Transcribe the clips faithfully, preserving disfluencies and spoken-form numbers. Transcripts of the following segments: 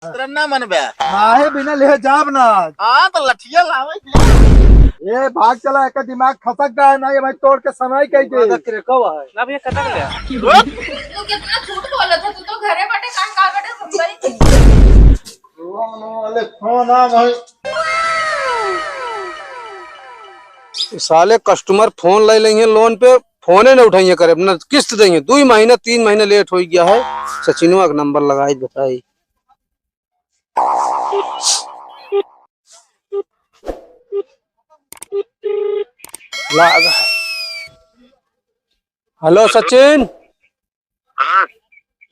तुरंत ना मन बे। नाहे बिना ले जाब ना। हाँ, तो लठिया लावे। ए, भाग चला, एक दिमाग खसक गया ना, ये भाई तोड़ के सनाई कह दे। ना भैया, कटक ले। तू कितना झूठ बोलत है, तू तो घरे बैठे कान का बैठे सुनता ही नहीं। वाले फोन आ भाई। साले customer फोन ले लेंगे लोन पे, फोने न उठाइए करे, अपना किस्त देंगे, दुई महीना तीन महीना लेट हो गया है। सचिनवा का नंबर लगाई बताई। लाग। हेलो सचिन। हाँ।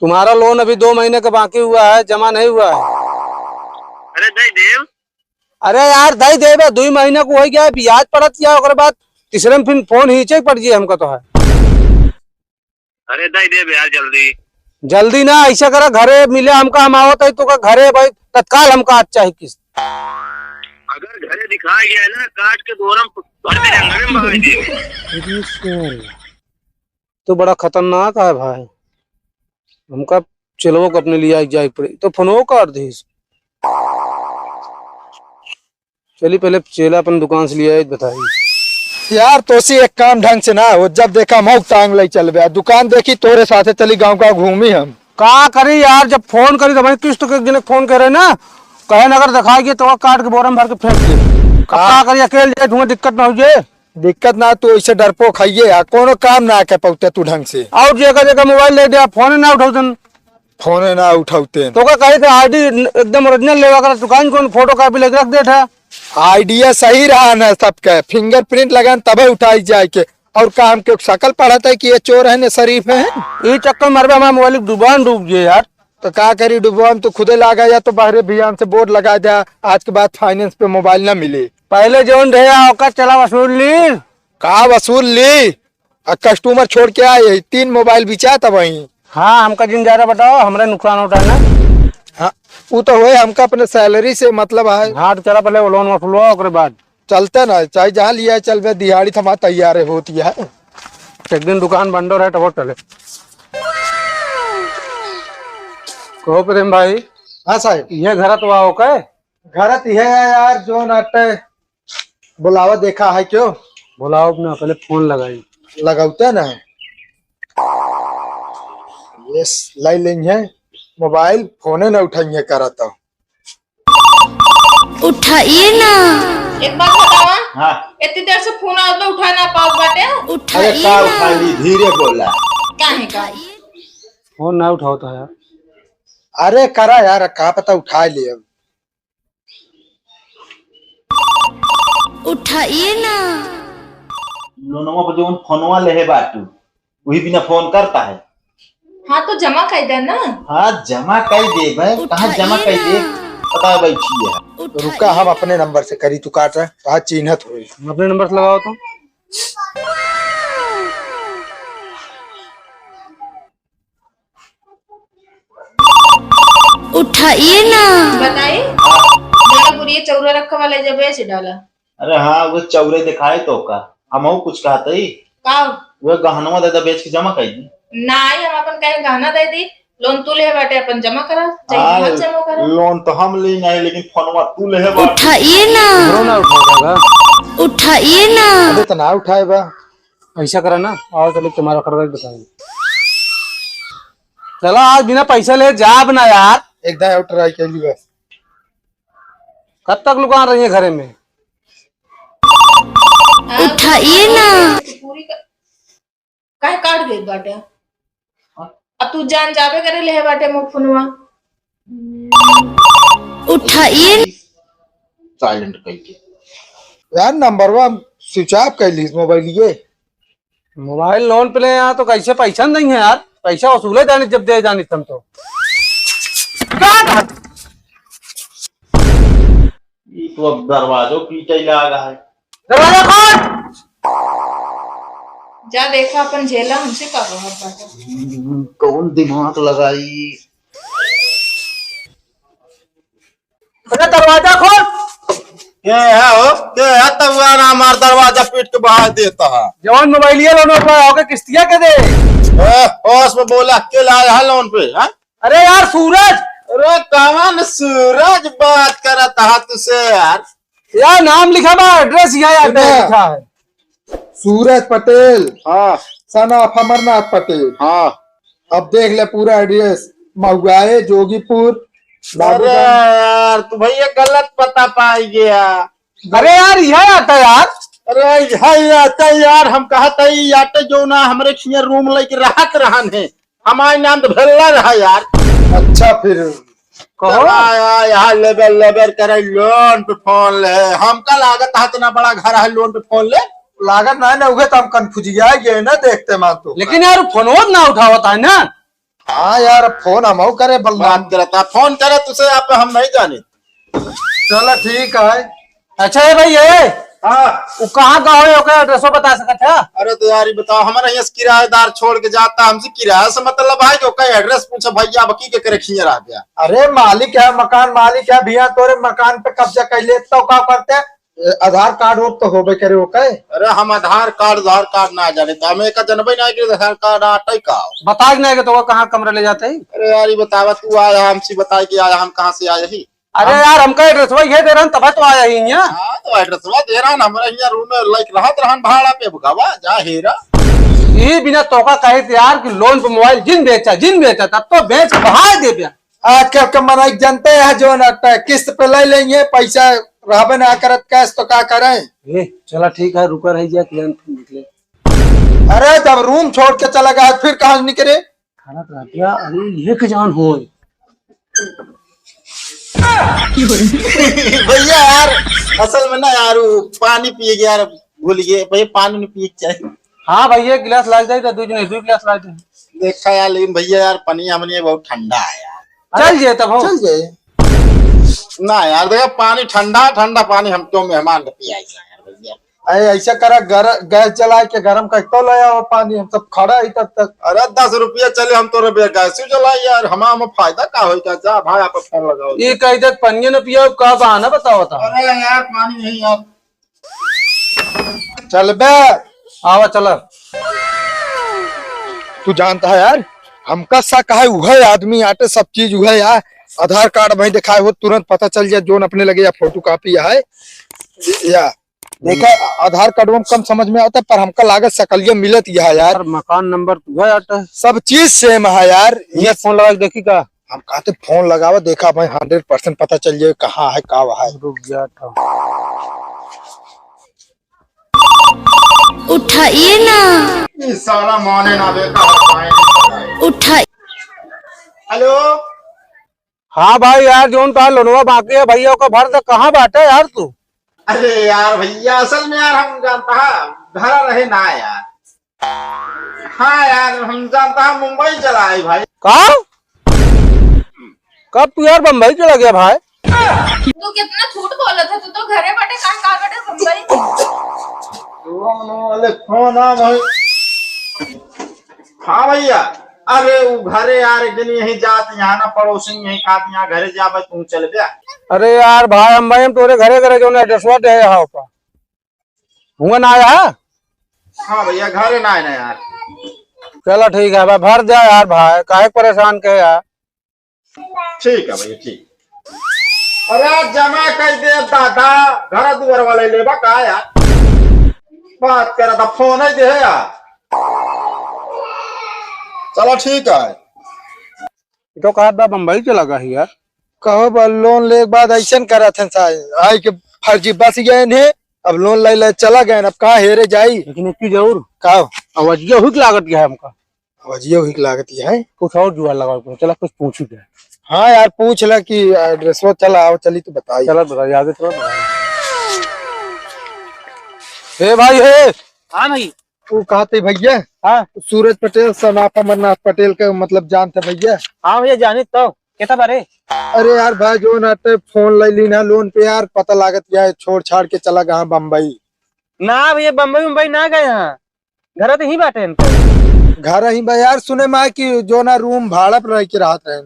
तुम्हारा लोन अभी दो महीने का बाकी हुआ है, जमा नहीं हुआ है। अरे दे देव। अरे यार, दे देबे, दुई महीने को हो गया है, ब्याज पड़त गया, ओकरे बाद तीसरे में फिर फोन खींचे पड़ गया हमका तो है। अरे दे देबे यार जल्दी। जल्दी ना, ऐसा करा, घरे मिले हमका, हम आवत है तो का घरे भाई, तत्काल हमका आज चाहे किस्त। अगर घरे दिखा गया ना, काट के बोरम भर के जंगल में बहा दे। अरे साला, तो बड़ा खतरनाक है भाई। हमका चेलवो को अपने लिया जाए पड़े, तो फोनो काट दीस। चली पहले चेला अपन दुकान से लिया बताई। यार तोसी एक काम ढंग से ना हो, जब देखा मौक टांग ले चल बे, दुकान देखी तोरे साथे चली गाँव गाँव घूमी हम। का करी यार, जब फोन करी तो भाई किस्त के दिन फोन करे ना, कहे ना अगर दिखा गए तो काट के बोरा में भर के फेंक दे। अब का? का करी, अकेले जाए, तुम्हें दिक्कत ना हो जाए। दिक्कत ना, तू ऐसे डरपोक हइये है, कोनो काम ना कर पौते तू ढंग से। और जेकर जेकर मोबाइल ले दे, फोन ना उठाउतन। फोन ना उठाउते। तो का कहे थे आईडी एकदम ओरिजिनल लेवा कर, दुकान कौन फोटो कॉपी लेके रख देता। आइडिया सही रहा ना सबके, फिंगरप्रिंट लगान तबे उठाई जाए के। और का हमके शकल पढ़त है कि ये चोर है न शरीफ है? ई चक्कर मरबे हमार मोबाइल डुबान डूब गए यार। तो का करी डुबवान, तू खुदे लागा या तो बाहरे भियान से बोर्ड लगा दे, आज के बाद फाइनेंस पे मोबाइल ना मिले। पहले जौन रहे ओकर चला वसूल ली। का वसूल ली? आ कस्टमर छोड़ के आए है, तीन मोबाइल बिचा था वहीं। हाँ, हमका जिन ज्यादा बताओ, हमरे नुकसान उठाना। हाँ, वो तो होए, हमका अपने सैलरी से मतलब है। हाँ, तो चला पहले वो लोन वसूलवा, ओकरे बाद। चलते ना, चाहे जहाँ लिया चल बे, दिहाड़ी थमा तैयार है, होती है। एक दिन दुकान बंदो रहे तो वो चले। कहो प्रेम भाई। हाँ साहब। ये घर तो आओ के? घर तो है यार, जो नाटे बुलावा देखा है क्यों? बुलाओ ना, पहले फोन लगाई। लगाते ना। ये लाई लेंगे मोबाइल, फोने ना उठाइए करा तो। उठाइए ना। एक बात बतावा। हाँ। इतनी देर से फोन आवत बा, उठा ना पावत बाटे। उठाइए अरे का ना। उठा ली, धीरे बोला। काहे का? उठाइए। फोन ना उठावत है यार। अरे करा यार, का पता उठा ले अब। उठाइए ना। लोनवा पर जौन फोनवा लेहे बाटू, वही बिना फोन करता है। हाँ, तो जमा कर दे ना। हाँ, जमा कर दे भाई, कहाँ जमा कर दे? उठाइए ना। पता है भाई, की है। उठाइए रुका, हम ना। अपने नंबर से करी, तू काट रहा, कहाँ चिन्हत होई। अपने नंबर से लगाओ तो। उठाइए ना। बताई, मेरा बुढ़िया चौरा रखा वाला जब बेच डाला। अरे हाँ, वो चौरे दिखाए तो का, हमहू कुछ कहत ही। का? वो गहनवा दे दे, बेच के जमा कर दी। नाई, हम अपन कहे गहना दे दी, लोन तू ले बाटे, अपन जमा करा, चाहे हाँ, मत जमा करा। लोन तो हम ले नहीं, लेकिन फोनवा तू ले बाटे। उठाइए ना। घरो ना उठाओ दादा। उठाइए ना। अबे तो ना उठाए बा। ऐसा करा ना, आओ चलो तुम्हारा करवा के बताएं। चला आज बिना पैसा ले जाब ना यार। एक दाई और ट्राई कर ली बस। कब तक लुका रही है घरे में? उठाइए ना। पूरी क-, काहे काट देत बाटे? अब तू जान जाबे करे लेहे बाटे मोर फोनवा। उठाइए। साइलेंट करके। यार नंबरवा स्विच ऑफ कर ली मोबाइल ये। मोबाइल लोन पे ले यहाँ तो कैसे पैसा नहीं है यार, पैसा वसूले जानी जब दे जानी तुम तो। ई तो अब दरवाजो पीटे लागा है। दरवाजा खोल। जा देखा अपन झेला, हमसे का कहत बाटे। हम्म, कौन दिमाग लगाई? अरे दरवाजा खोल। के है हो? के है तउआन हमार दरवाजा पीट के बाहर देता है? जवान मोबाइलिया लोन पे आओगे किस्तिया के दे। ए, होश में बोला, के लाया है लोन पे, हाँ? अरे यार सूरज, अरे कवन सूरज बात करत हा तुसे यार? यार नाम लिखा बा, address यहाँ, यहाँ पे सुना। लिखा है। सूरज पटेल, हाँ। Son of अमरनाथ पटेल। हाँ। अब देख ले पूरा address, महुआए, जोगीपुर, अरे बाबूगंज। यार, तू भैया गलत पता पाई गया। अरे यार, यह आता यार। अरे यह आता यार, हम कहा था, ई आटे जो ना हमरे खिया room लेके रहत रहन है, हमारे नाम तो भल्ला रहा यार। अच्छा फिर। कहो। चला यार, यहाँ लेबर लेबर करे, loan पे phone ले। हमका लागत है इतना बड़ा घर है, loan पे phone ले। लागत ना है ना, उहे तो हम confuse आ गए ना, देखते मान तो। लेकिन यार, फोन ना उठावत है ना। हाँ यार, phone हमहू करे बलराम। बात करता, phone करे तुसे, आप हम नहीं जाने। चला ठीक है। अच्छा है भाई, ये हाँ। वो कहाँ का हो, ओकर address बता सकत है? अरे तो यार, ये बताओ, हमारे यहाँ से किराएदार छोड़ के जाता, हमसे किराया से मतलब है कि ओकर address पूछे भैया, अब की के करे खिया रह गया। अरे मालिक है, मकान मालिक है भैया, तोरे मकान पे कब्जा कर ले तो का करते? ए, आधार कार्ड वो तो होबे करे ओके। अरे हम आधार कार्ड, आधार कार्ड ना जाने, तो हम एका जनबे ना कि आधार कार्ड आटे का। बता के ना कि तो कहाँ कमरा ले जाते ही? अरे यार, ये बतावा, तू आया हमसे बताए कि आया, हम कहाँ से आए ही? अरे हम यार, हमका address वही है दे रहन, तब तो आया ही यहाँ। हाँ, तो address वही दे रहन, हमरा यहाँ room में लाइक रहत रहन भाड़ा पे, भगावा जा हेरा। ये बिना तोका कहे थे यार कि loan पे mobile जिन बेचा, जिन बेचा, तब तो बेच के बहाय दे दिया। आजकल के मनई जनते हैं जो ना त-, किस्त पे ले लेंगे, पैसा रहबे ना करत, cash तो का करें? ए, चला ठीक है, रुका रह जा, तुरंत निकले। अरे जब room छोड़ के चला गया फिर कहाँ निकले? खाना खा गया, अरे ये के जान होय। भैया यार, असल में ना यार, वो पानी पिए गया यार, भूल गए भैया, पानी नहीं पिए के चाहिए। हाँ भैया, एक गिलास ला दे, तो दो जने दो गिलास ला दे। देखा यार, लेकिन भैया यार, पनिया हमने बहुत ठंडा है यार। चल जे तब हो। चल जे। ना यार, देखा पानी ठंडा, ठंडा पानी हम क्यों मेहमान को पियाई यार भैया। अरे ऐसा करा, गर-, गैस जला के गरम करके तो ले आओ पानी, हम सब खड़ा ही तब तक। अरे दस रुपया चले, हम तो रुपया गैस ही जलाई यार, हमारा में फायदा का होई का? जा भाई, आप फोन लगाओ। ये कह दे पनिया न पियो, का बहाना बताओ था? अरे यार, पानी नहीं यार। चल बे। आवा, चला। तू जानता है यार, हमका शक है, उहे आदमी आटे, सब चीज उहे यार। आधार कार्ड वहीं दिखाए हो, तुरंत पता चल जाए, जोन अपने लगे या photocopy है या। देखा, आधार कार्ड में कम समझ में आता, पर हमका लागत शकलिया मिलत यह यार। यार, मकान नंबर तू है आटे। सब चीज same है यार। ये फोन लगा के देखी का? हम कहते फोन लगावा, देखा भाई, hundred percent पता चल जाए कहाँ है, का है। रुक जा तो। उठाइए ना। ई साला माने ना बेटा, उठाए नहीं। उठाई। हेलो। हाँ भाई यार, जोन तार लोनवा बाकी है भैया, ओका भर दे। कहाँ बाटे यार तू? अरे यार भैया, असल में यार हम जानता है, घर रहे ना यार। हाँ यार, हम जानता है मुंबई चला आई भाई। का? कब तू यार बम्बई चला गया भाई? तू कितना झूठ बोलत है, तू तो घरे बाटे, कहाँ, कहाँ बाटे बम्बई? फोन आ भाई। हाँ भैया, अरे उ घरे यार एक दिन यहीं जात यहाँ ना पड़ोसी यहीं खात यहाँ घरे जाबे तू चल बे। अरे यार भाई, हम भाई हम तोरे घरे घरे जो ना एड्रेसवा दे है ऊपर। हुआ ना आया? हाँ भैया, घरे ना आए ना यार। चलो ठीक है भाई, भर जा यार भाई, काहे परेशान के यार। ठीक है भैया, ठीक। अरे जमा कर दे दादा, घर दुआर वाले लेबा का यार? बात करे तो फोन ही दे यार। चलो ठीक है। ई तो कहत बा बम्बई चला गया है यार। कहो बा, लोन ले के बाद ऐसन करत हैं सारे। आई के फर्जी बस गए हैं, अब लोन ले ले चला गए हैं, अब कहाँ हेरे जाई? लेकिन एक चीज और। का? आवाजिया हुई के लागत है हमका। आवाजिया हुई के लागत है। कुछ और जुगाड़ लगाओ, चला कुछ पूछी जाए। हाँ यार, पूछ ला कि एड्रेसवा चला आओ, चली तो बताई। चला बताई, आगे चला बताई। हे भाई, हे। हाँ भाई। तू कहते भैया? हाँ। सूरज पटेल, son of अमरनाथ पटेल के मतलब जानते भैया? हाँ भैया, जानी तो। केता बारे? अरे यार भाई, जो ना ते फोन ले ली ना लोन पे यार, पता लागत क्या है, छोड़ छाड़ के चला गया बम्बई। ना भैया, बम्बई मुंबई ना गए हैं, घर तो ही बाटे इनके। घर ही बा यार, सुने में आए कि जो ना रूम भाड़ा पर रह के रहत रहे।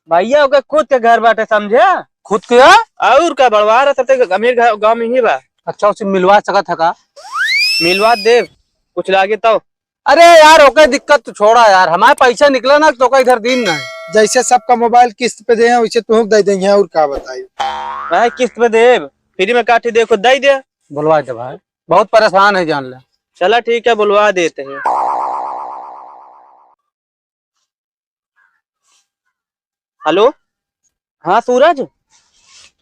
भैया, ओके खुद के घर बाटे, समझे? खुद के है? और का, बड़वार है, सबसे अमीर घर गांव में ही बा। अच्छा, उसे मिलवा सकत है का? मिलवा देव, कुछ लागे तो। अरे यार, ओके दिक्कत तो छोड़ा यार, हमारे पैसा निकला ना तो ओके इधर दीन ना। जैसे सबका मोबाइल किस्त पे देहे हैं, वैसे तुहूँ के दे देंगे, और का बताई। भाई, किस्त पे देब, फ्री में काटी, देखो, दे दे। बोलवा दे भाई, बहुत परेशान है, जान ले। चला ठीक है, बुलवा देते हैं। हेलो, हाँ सूरज,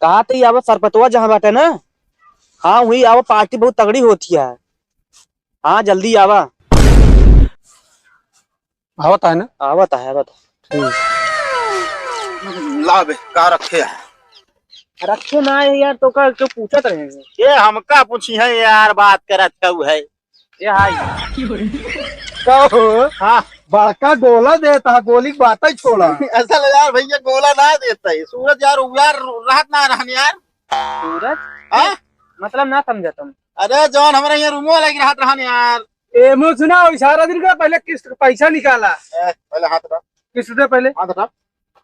कहा थे आवा सरपतवा जहाँ बाटे ना, हाँ वही आवा, पार्टी बहुत तगड़ी होती है। हाँ जल्दी आवा। आवत है ना? आवत है, आवत है। ठीक। ला बे, का रखे है? रखे ना है यार, तो का क्यों पूछत रहे हैं? ये हमका पूछी है यार, बात करत का है। ये हाय। का हो? हाँ। बड़का गोला देता है, गोली की बात ही छोड़ा। असल यार भैया गोला ना देता है। सूरज यार, उ यार रहत ना रहन यार। सूरज? हाँ? मतलब ना समझा तुम। अरे जौन हमारे यहाँ रूमो लग रहत रहन यार। ए, मुँह सुना, इशारा दिन का पहले किस्त का पैसा निकाला। ए, पहले हाथ हटा। किस्त दे पहले। हाथ हटा।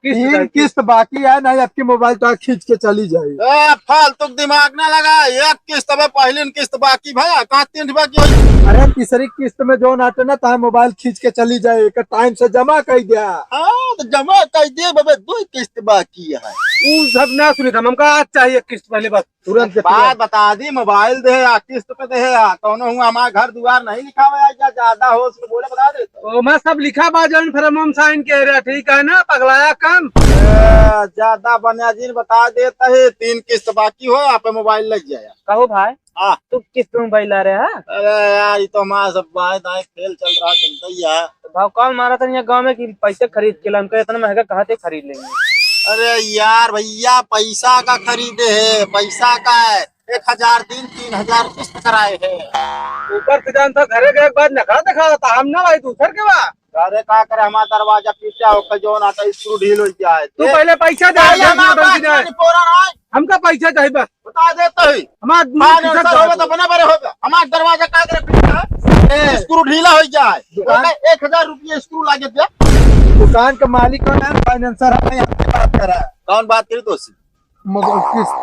किस्त तीन दे। किस्त बाकी है, नहीं आपकी मोबाइल तो खींच के चली जाए। ए, फालतू दिमाग ना लगा, एक किस्त में पहली किस्त बाकी भया, कहाँ तीन बाकी होई? अरे तीसरी किस्त में जौन आटे ना, ताहे मोबाइल खींच के चली जाए, एक टाइम से जमा कर दिया। हाँ, तो जमा कर दे बबे, दो किस्त बाकी है। उ सब ना सुने था, हमका आज चाहिए किस्त पहले बस। तुरंत के बात तुरंत। बता दी, मोबाइल दे या किस्त पे दे या, कौनो हुआ हमारा घर दुआर नहीं लिखा हुआ है, या ज्यादा हो उसमें बोले बता दे। ओ, मैं सब लिखा बा, जौन form sign के रहा, ठीक है ना, पगलाया कम। ए, ज्यादा बनिया जी ने बता देता है, तीन किस्त बाकी हो, आप मोबाइल लग जाए। कहो भाई, हाँ। तू किस्त पे मोबाइल ला रहे है? अरे यार, ये तो हमारा सब बाएं दाएं खेल चल रहा, चलता ही है। तो भाव कौन मारा था यहाँ गाँव में कि पैसे खरीद के ला, हमको इतना महंगा कहाँ से खरीद लेंगे? अरे यार भैया, पैसा का खरीदे है, पैसा का है, एक हजार दिन, तीन हजार किस्त कराए है। ऊपर से जान था, घरे गए के बाद नखरा दिखावा था, हम ना भाई, दूसर के बा। अरे का करे, हमारा दरवाजा पीछा होकर जौन आता, स्क्रू ढील हो जाए। तू पहले पैसा दे, पहले दे, हमारा दे, पास दे। में फोड़ा रहा है। हमका पैसा चाहिए बस। बता देता ही। हमार हाँ, दूसर सर, होगा तो बना बरे होगा। हमारा दरवाजा का करे पीछा है? ए। स्क्रू ढीला हो जाए। दुकान बोला, एक हजार रुपये स्क्रू लागे दिया। दुकान का मालिक कौन है? फाइनेंसर है, यहाँ से बात कर रहा है। कौन बात करी तो सी? मगर किस्त।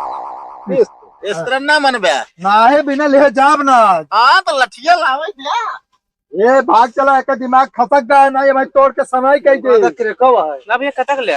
किस्त। इस तरह ना मन बे। ना है, बिना ले जाब ना। हाँ, तो लठिया लावे क्या? ए, भाग चला, एकर दिमाग खसक गया ना, ये भाई तोड़ के सनाई कह दे। दादा, क्रेकवा है। ना भैया, कटक ले।